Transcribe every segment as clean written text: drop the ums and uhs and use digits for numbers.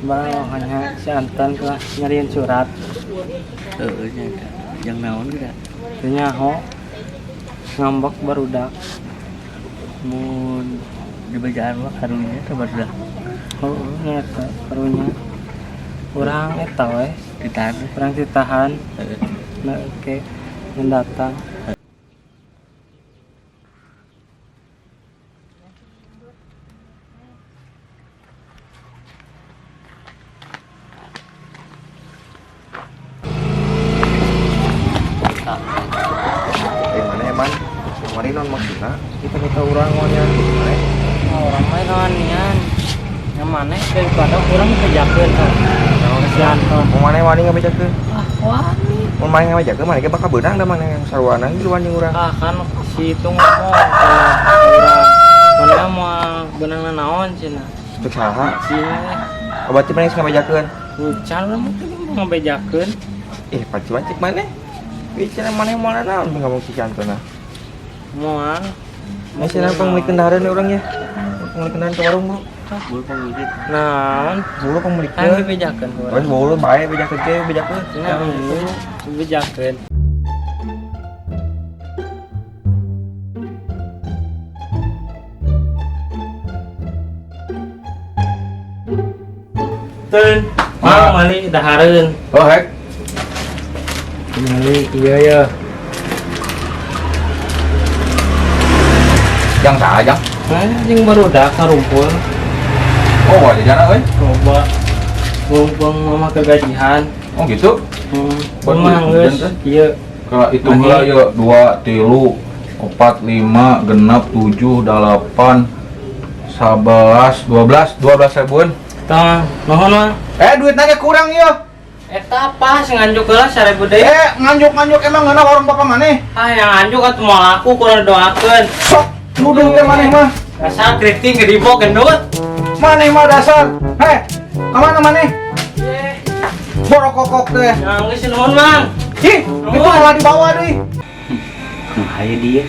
Bang, hanya si Anton lah nyariin surat. Heeh nya eta. Jang naon geura? Teu nyaho. Ngambek barudak. Mun di bejaan mah karunya teh barudak. Heeh, nya eta karunya. Urang eta we, Ditahan. Urang ditahan. Heeh. Nah, oke. Mendatang. Eh mana eman? Kemarin non maksudna kita minta urang maunya mana? Oh, urang mah nian. Yang mana daripada urang kerjakeun tuh. Si Anton. Mau mana wani ngabejakeun? Ah, wani. Mun mana ngabejakeun mana ge bakal beunang da mana yang sarwana ngiluan jeung urang. Ah, kan si itu ngomong kalau urang mana mau benang naon cenah. Cek saha? Si Obat mana geus ngabejakeun? Hujan lah mungkin mau ngabejakeun. Eh paci mah cek mana? Bicara mana mau naon ngomong si Cantona. Moal. Nah, cenah pangmeuli kendaraan urang ya. Pangmeuli kendaraan ke warung, Bro. Bulu pangwidit. Naon? Bulu Kan pangmeulikeun. dibejakeun ku Wes urang. bulu bae bejakeun ge bejakeun. Nah, dibejakeun. Tun, mau mali dahareun. Oh, hek. Mali iya ya. Jang saha jang? Nah, jeung barudak karumpul. Oh, wah jajana euy. Coba mumpung mama kegajian. Oh gitu? Hmm, mah geus ieu. Kalau hitung lah ya 2, 3, 4, 5, genap, 7, 8, 11, 12, 12 ribuan. Tah, nuhun mah. Eh duitnya ge kurang ya. Eta pas nganjuk heula 1000 deui. Eh nganjuk-nganjuk emang ngeunah warung bapak maneh. Ah, yang nganjuk atuh moal laku kurang doakeun. Sok nuduh teh maneh mah. Dasar kriting gedibo gendut. Maneh mah dasar. Heh, kamana maneh? Borokokok teh. Yang geus nuhun, Mang. Ih, itu malah dibawa deui. Nu hayu dia.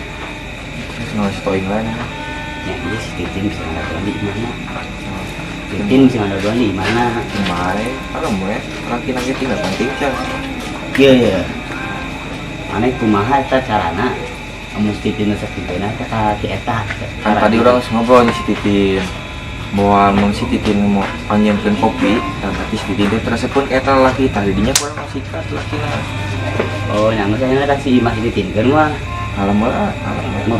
Geus toing lain. Ya iya si Titin bisa ngadadoan di mana? Titin bisa ngadadoan di mana? Bae, kalau we laki nang tinggal penting cah. Iya ya. Maneh kumaha eta carana? Amun si Titin resep ditena teh ka ki eta. Kan tadi urang geus ngobrol jeung si Titin. Bahwa mun si Titin mau panjangkeun kopi, nah berarti si Titin teh teresepkeun ka eta lalaki tah didinya kurang sikat lalakina. Oh, nya geus ayeuna ka si Imah si Titin keun mah. Alam lah, alam lah.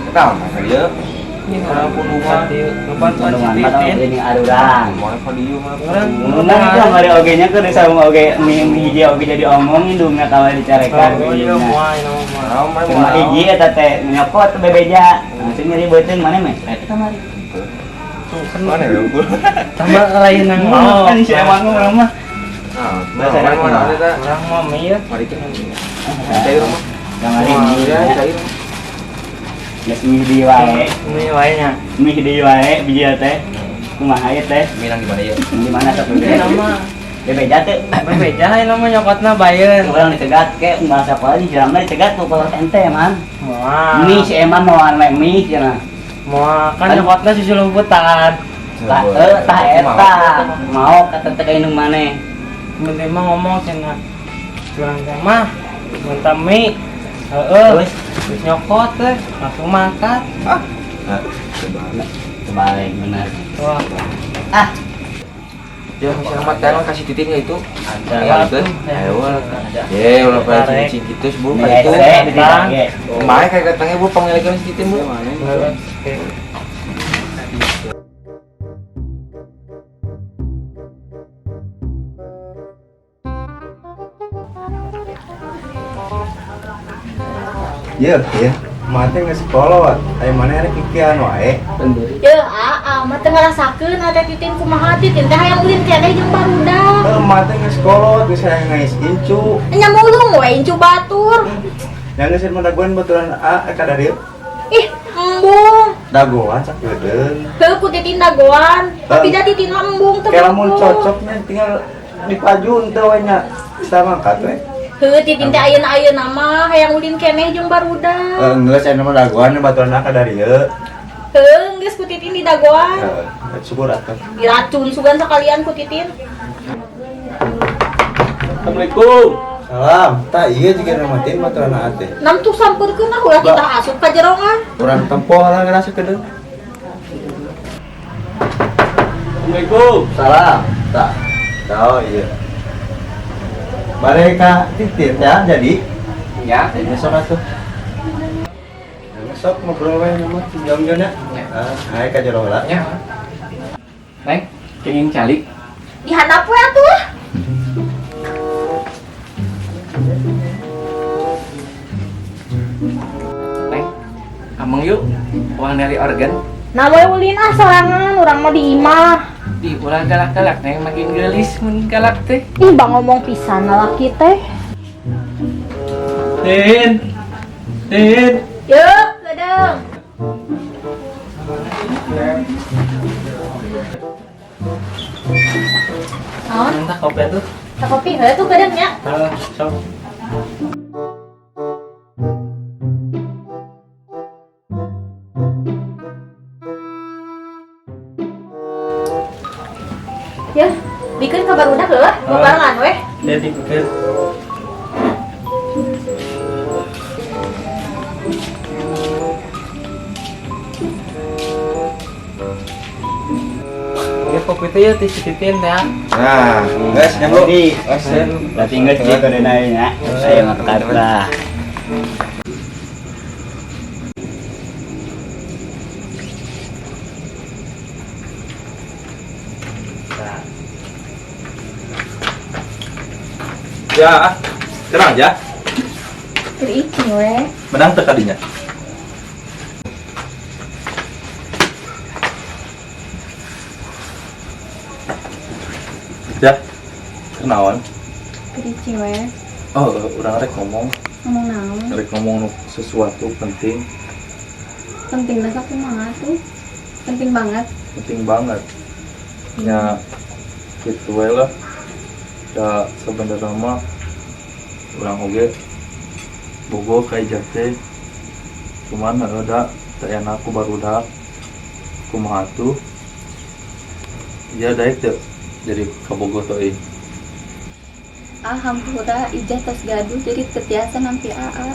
Kenal masa dia? Iya, pulungan. Ngebantuan si Tulungan mah Titin. ini arurang. Mau apa dia mah? Urang Nah, itu kamari oge nya keur sareng oge mie mie hiji oge jadi omongin dungna kamari dicarekan. Oh, iya, moal ini mah moal. Naon mah Cuma hiji eta teh nyokot bebeja. Langsung nyeri beuteung mana meh? Eta kamari. Mana ya unggul? Tambah lain nang mau. Kan si emang urang mah. Nah, mana mana ada ta? Urang mah mie ya. Mari kita. Cair mah. Kamari mie. Ya, cair. Geus mie deui wae. Mie wae nya. Mie deui wae biji teh. Kumaha ieu teh? Minang gimana ya? Di mana sok Ini bebeja? nama Bebeja teh. bebeja ini nama nyokotna bayeun. Urang dicegat ke unggal sakola di jalan dicegat ku kolot ente man. Moal. Mie si Eman mau ane mie cenah. Moal kan nyokotna susu lembutan. Tah tah eta mau kata teh ka indung maneh. Mun mah ngomong cenah. Curang teh mah minta mie. Heeh. Terus Terus nyokot teh langsung mangkat. Ah, coba. kebalik bener. Wah, Ah, Ya, misalnya mah teh kasih titik nggak itu? ada. Ya, itu. Ayo lah. Ya, ulah pada cicing gitu sebelum Mie itu. hese di ge. Mae kayak datangnya bu panggilan si Titin bu. heeh. Oke. Iya, iya. Mate nggak sekolah, ayo mana ada kikian wae. Ya, aa, mah teu ngarasakeun ada Titin kumaha Titin teh hayang ulin keneh jeung barudak. Eh, mate nggak sekolah, geus hayang ngais incu. Nya mulung we incu batur. Yang geus mah dagoan baturan A ka dieu. Ih, embung. Dagoan sakedeung. Heuh ku Titin dagoan. Tapi da Titin mah embung teu Kayak lamun bogoh. cocok nya tinggal dipajun teh we nya. Bisa mangkat we. Heuh, Titin teh ayeuna-ayeuna mah hayang ulin keneh jeung barudak. Eh, geus aya mah dagoan baturan ka dari ieu. Heuh, geus ku Titin didagoan. Heeh, syukur atuh. Diracun sugan sekalian ku Titin. Assalamualaikum. Salam. Tah ieu juga namatin baturan teh. Nam tuh sampeurkeun ah ulah kita asup ka jerongan. Urang tempo lah ngerasa kedeung. Assalamualaikum. Salam. Tah. Tah iya. Bare ka Titin ya jadi. Ya. Ini sok atuh. Ini sok ngobrol we nama jam-jam ya. Ah, hae ka jero heula. Ya. Neng, kenging calik. Dihandap we atuh. Neng, ameng yuk. Uang dari organ. Nah, we ulin ah sorangan urang mah di imah. Di ulah galak-galak neng makin gelis mun galak teh. Ih, bang ngomong pisan lalaki teh. Tin. Tin. Yuk, kedeung. Naon? Entah kopi tuh. Tak kopi heuh tuh kedeung nya. Halo, sok. Ya, bikeun ka barudak heuh, babarengan weh. Dia dipikir. Ya kopi teh ya ti si Titin teh. Nah, geus nyamuk. Jadi, Geus. berarti geus di kodena nya. Saya makan lah. Ya, tenang ya. Keur icing we. Menang teu kadinya. Ya, kenaon? Keur icing we. Oh, urang rek ngomong, Ngomong naon? rek ngomong nu sesuatu penting, Penting lah kumaha tuh? Penting banget. penting banget. Ya, gitu we lah. Da sebenarnya mah urang oge bogoh ka Ijah teh. Cuman heueuh da teu enak ku barudak. Kumaha tuh? Iya daek teu jadi kabogoh teuing. Ah, hampura Ijah tos gaduh jadi teu tiasa nampi aa.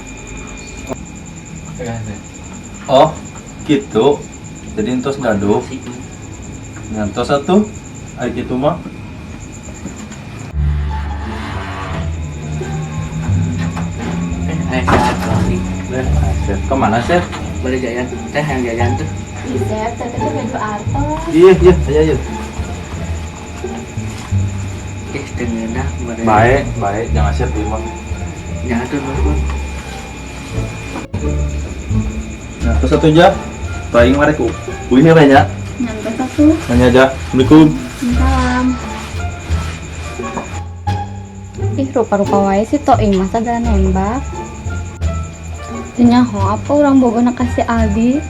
Oh, gitu. Jadi entos gaduh. Ngantos atuh. Ari kitu mah. Eh, sehat kopi. Asep, kemana Sep? Boleh jajan teh yang jajan tuh. Ih, Sep, teteh teh gaduh artos. Iya, iya, ayo, ayo. Ih, teu ngeunah bare. Baik, baik, jangan Asep ieu mah. Jangan tuh nuhun. Nah, terus satu aja. Paling mari ku. Ulin ya nya. Nyantos atuh. Nanya aja. Assalamualaikum. Salam. Ih, rupa-rupa wae si Toing masa gak nembak. Teu nyaho apa urang bogohna ka si Aldi.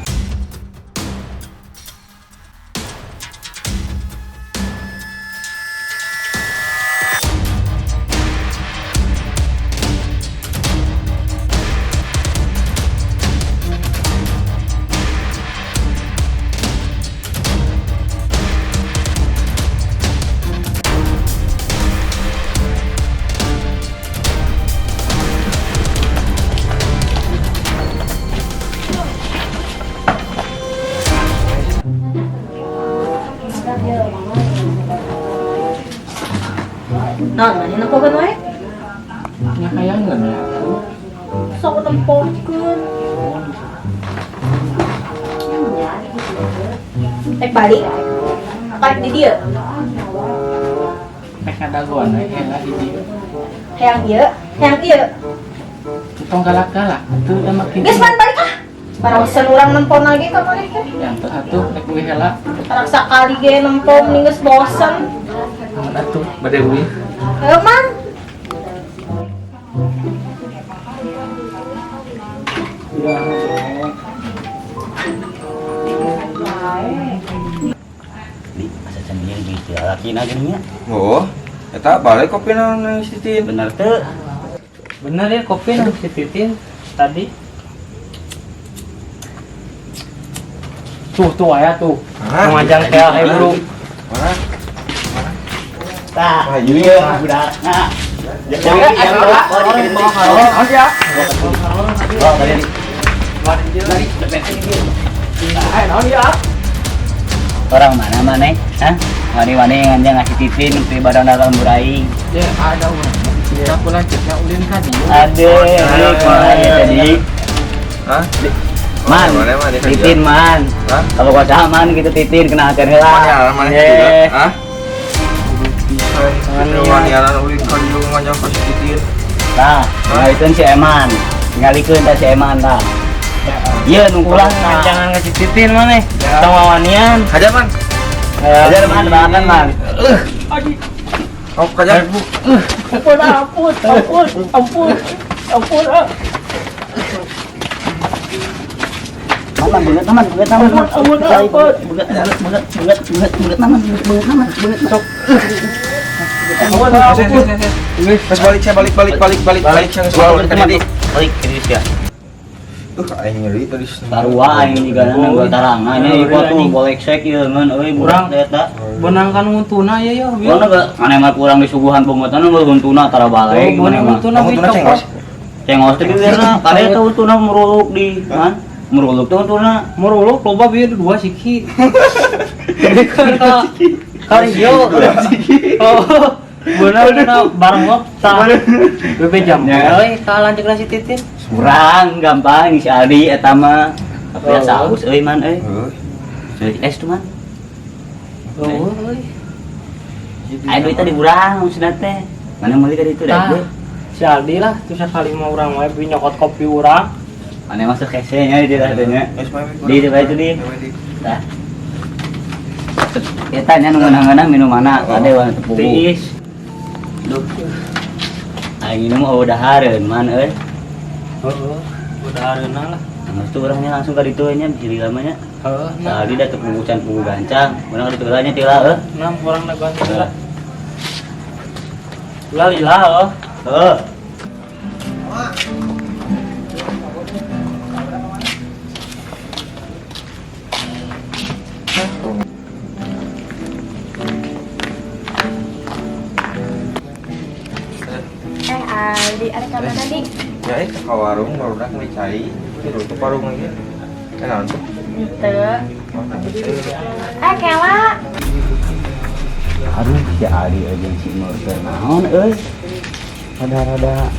Naon maneh nempokeun wae? Nya hayangeun ya. Sok nempokeun. Rek balik. Balik di dieu. Rek ngadagoan we heula di dieu. Hayang ieu, hayang ieu. Tong galak-galak atuh da makin. Geus man balik ah. Paraosan urang nempon lagi ka maneh teh. Yang atuh rek we heula. Tarak sakali ge nempon nih geus bosen. Mun atuh bade uih. Heuh man. Di asa can ieu jeung si lalakina geuning nya. Oh, eta balik kopi nang si Titin. Bener teu? Bener ya kopi nu si Titin tadi. Tuh tuh aya tuh. Mana? Ngajang teh hey bro. Mana? Tah, Wah, iya iya. budak. Nah. Jangan Oh, ya. Oh, tadi. Orang mana mana? Hah? Wani-wani nganjang ngasih Titin di badan dalam buraing. Ya ada urang. Kita pulang ceknya ulin ka dieu. Ade, ini kumaha ya tadi? Hah? Man, Mana, mana, mana, Titin man. Hah? Kalau kau sama man gitu Titin kena akan heula. Mana mana Eh, Hah? Bisa, waniaran ulin ka dieu ngajak ka si Titin. Tah, ngalikeun si Eman. Ngalikeun tah si Eman tah. Ieu nu ulah tah. Jangan ngasih Titin maneh. Tong wawanian. Hajar, Man. Ajar man, bahkan man. Oh, kajar. Ampun, ampun, ampun, ampun, ampun. Man, beungeut man, beungeut man. Ampun, ampun. Beungeut, beungeut, beungeut, beungeut, beungeut man, beungeut man, beungeut. Sok. Ampun, ampun. Pas balik saya balik balik balik balik balik saya balik ka dieu. Balik ke dieu sia. Aing nyeri tadi. Sarua aing juga nang gua tarangan nya ieu tuh bolek sek ieu ngeun euy Urang. budak teh eta. Benang kan nguntuna ya ya. Urang ge aneh mah kurang disuguhan pungutan mah huntuna tara balik Oh, maneh mah. huntuna Kamu tuna cengos. Cengos teh bibirna, kade teh huntuna meruluk di, man. Meruluk teh huntuna. Meruluk loba bieu dua siki. Kan ka kali yo. Oh. Benar benar bareng ngop tah. Bebe jam Ya. euy ka lanceukna si Titin. Kurang gampang si Aldi eta mah. Tapi Oh. asa aus euy man euy. Heuh. Jadi es tuh man. Oh, euy. Aya duit tadi urang maksudna teh. Mana meuli ka ditu Tah. da duit. Si Aldi lah tuh sekali mau urang wae bi nyokot kopi urang. Mana masuk hese nya di teh nya. Geus mah, Di coba itu di. Tah. Eta nya nu ngeunah-ngeunah minumanna kade wan teu puguh. Tiis. Duh. Aing ini mah udah hareun man euy. Heeh. Udah areuna lah. Geus tuh urangnya langsung ka ditu nya jadi lamanya. Heeh. Nah, Tadi dah teu puguh can puguh gancang. Urang ka ditu heula nya tila euy. nah urang da ganti lah. Lah lila heuh. Heuh. Eh Aldi, ada kabar tadi? Ya, ke warung barudak meuli cai. Tidur ke warung lagi. Eh, naon tuh? Henteu. Oh, nah, Eh Kela, Aduh, si Aldi jeung si Nur teh naon euy. Rada-rada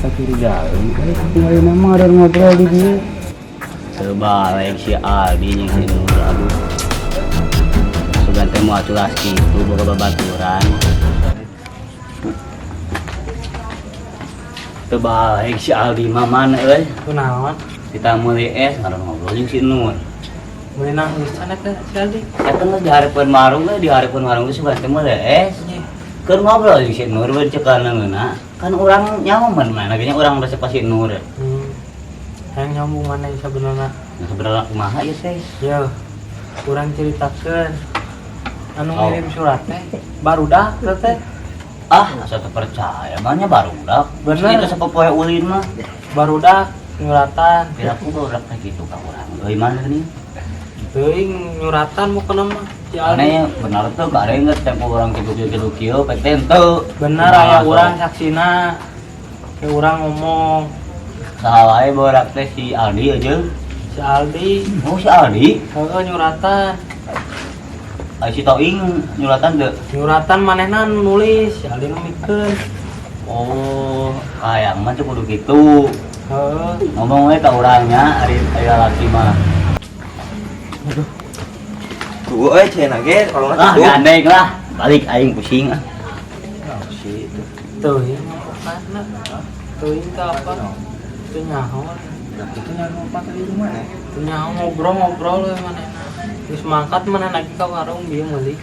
kacurigaan euy tinggalin mah ada ngobrol di dieu. Sebalik si Aldi jeung si Nur aduh. Sugan teh moal culas kitu boga babaturan. Terbalik si Aldi mah mana euy. Kunaon? Kita meuli es ngaran ngobrol jeung si Nur. Meuli nang geus eta si Aldi. Eta mah di hareupeun warung we, di hareupeun warung geus sugan teh meuli es. Keur ngobrol jeung si Nur we ceukana ngeunah. Kan urang nyawa mun mana ge nya urang resep ka si Nur. Hayang nyambung mana sebenarnya? Nah, sebenarnya kumaha ieu teh? Ya, kurang ceritakeun. Anu Oh. ngirim surat teh barudak teh. Ah, asa teu percaya mah nya barudak. Bener. Itu sapopoe ulin mah. Barudak nyuratan. Piraku barudak teh kitu ka urang. Euy mana nih? Teuing nyuratan mau kena mah si Aldi. Aneh benar tuh gak ada yang tempo orang kitu kieu kitu kieu pek teh henteu. Bener Nah, aya urang saksina. Kayak urang ngomong Saha wae barudak teh si Aldi aja. Si Aldi. Oh si Aldi. Heeh nyuratan. Ai si Toing nyuratan teu? Nyuratan manehna nu nulis, si Aldi nu mikeun. Oh, hayang mah teu kudu kitu. Heeh. Ngomong we ka urangnya ari ari lalaki mah. Tuh euy cenah ge kalau Ah, gandeng lah. Balik aing pusing ah. Si itu. Teuing ngopatna. Teuing teh apa? Teu nyaho. Itu nyari opat tadi di mana? Teu nyaho ngobrol-ngobrol we manehna. Geus mangkat manehna lagi ka warung bieu meuli.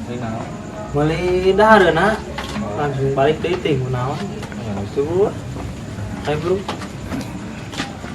Ini naon? Meuli dahareuna. Langsung balik deui teh kunaon. Itu Ayo bro.